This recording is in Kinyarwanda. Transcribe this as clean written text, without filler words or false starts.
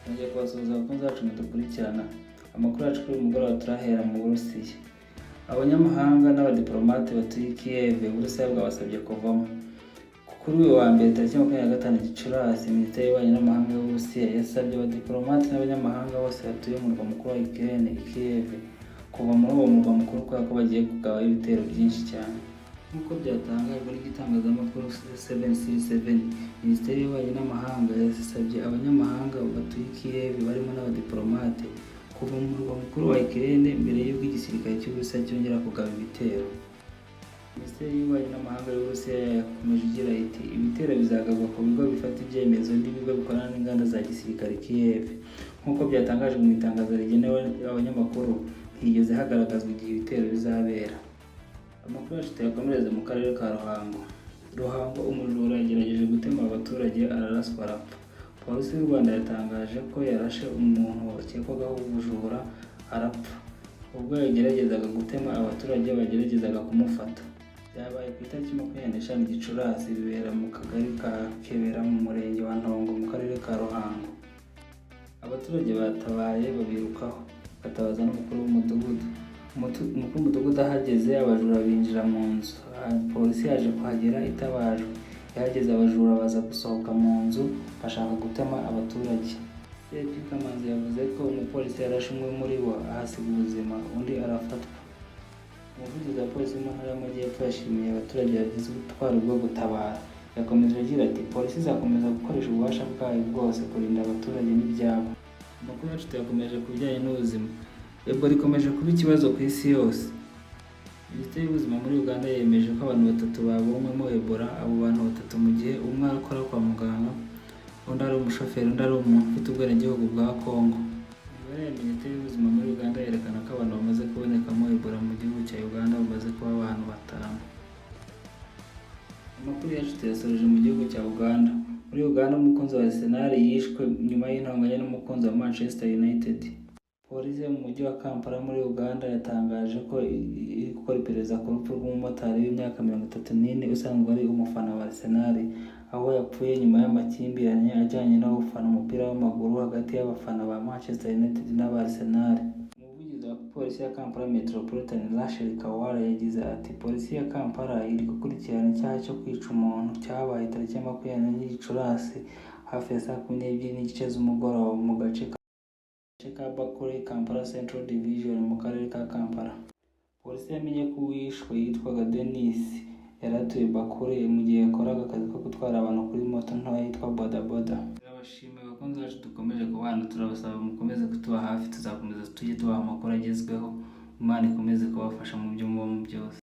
Nongeye kubasuhuza, abakunzi bacu mudukurikirana. Amakuru yacu kuri uyu mugoroba turahera mu Burusiya. Abanyamahanga n'abadiplomate batuye i Kiev, Uburusiya bwabasabye kuvamo. Kuri uyu wa mbere tariki 25 Gicurasi, Minisiteri y'Ububanyi n'Amahanga y'Uburusiya yasabye abadiplomate n'abanyamahanga bose batuye mu murwa mukuru wa Ukraine, i Kiev, kuva muri uwo murwa mukuru kubera ko bagiye kugabayo ibitero byinshi cyane. Nk'uko byatangajwe n'igitangazamakuru 7C7, Minisiteri y'Ububanyi n'Amahanga yasabye abanyamahanga batuye i Kiev, barimo n'abadiplomate, kuva mu murwa mukuru wa Ukraine mbere y'uko igisirikare cy'Uburusiya cyongera kugaba ibitero. Minisiteri y'Ububanyi n'Amahanga y'Uburusiya yakomeje igira iti: "Ibitero bizagabwa ku bigo bifata ibyemezo n'ibigo bikorana n'inganda za gisirikare i Kiev." Nk'uko byatangajwe mu itangazo rigenewe abanyamakuru, ntihigeze hagaragazwa igihe ibitero bizabera. Amakuru yacu tuyakomereze mu karere ka Ruhango. Ruhango, umujura yagerageje gutema abaturage araraswa arapfa. Polisi y'u Rwanda yatangaje ko yarashe umuntu wakekwagaho ubujura arapfa, ubwo yageragezaga gutema abaturage bageragezaga kumufata. Byabaye ku itariki 25 Gicurasi, bibera mu kagari ka Kebera mu murenge wa Ntongo mu karere ka Ruhango. Abaturage batabaye babirukaho, batabaza n'umukuru w'umudugudu. Umukuru w'umudugudu ahageze, abajura binjira mu nzu. Polisi yaje kuhagera itabajwe. Ihageze, abajura baza gusohoka mu nzu bashaka gutema abaturage. CP Kamanzi yavuze ko umupolisi yarashe umwe muri bo ahasiga ubuzima, undi arafatwa. Umuvugizi wa polisi mu ntara y'Amajyepfo yashimiye abaturage bagize ubutwari bwo gutabara. Yakomeje agira ati: "Polisi izakomeza gukoresha ububasha bwayo bwose kurinda abaturage n'ibyabo." Amakuru yacu tuyakomeje ku bijyanye n'ubuzima. Ebola ikomeje kuba ikibazo ku isi yose. Minisiteri y'Ubuzima muri Uganda yemeje ko abantu batatu babonywemo Ebola. Abo bantu batatu, mu gihe umwe akora kwa muganga, undi ari umushoferi, undi ari umuntu ufite ubwenegihugu bwa Congo. Imibare ya Minisiteri y'Ubuzima muri Uganda yerekana ko abantu bamaze kubonekamo Ebola mu gihugu cya Uganda bamaze kuba abantu batanu. Amakuru yacu tuyasoreje mu gihugu cya Uganda. Muri Uganda, umukunzi wa Arsenal yishwe nyuma y'intonganya n'umukunzi wa Manchester United. Polisi yo mu mujyi wa Kampala muri Uganda yatangaje ko iri gukora iperereza ku rupfu rw'umumotari w'imyaka 34 usanzwe ari umufana wa Arsenal, aho yapfuye nyuma y'amakimbirane ajyanye no gufana umupira w'amaguru hagati y'abafana ba Manchester United n'aba Arsenal. Umuvugizi wa polisi ya Kampala Metropolitan, Rachel Kawala, yagize ati: "Polisi ya Kampala iri gukurikirana icyaha cyo kwica umuntu cyabaye tariki ya 24 Gicurasi hafi ya saa 12:30 z'umugoroba mu gace ka Bakuli, Kampala Central Division, mu karere ka Kampala." Polisi yamenye ko uwishwe yitwaga Denis, yari atuye Bakuli mu gihe yakoraga akazi ko gutwara abantu kuri moto ntoya yitwa boda boda. Turabashimiye, abakunzi bacu dukomeje kubana. Turabasaba mukomeze kutuba hafi, tuzakomeza tujye tubaha amakuru agezweho. Imana ikomeze kubafasha mu byo mubamo byose.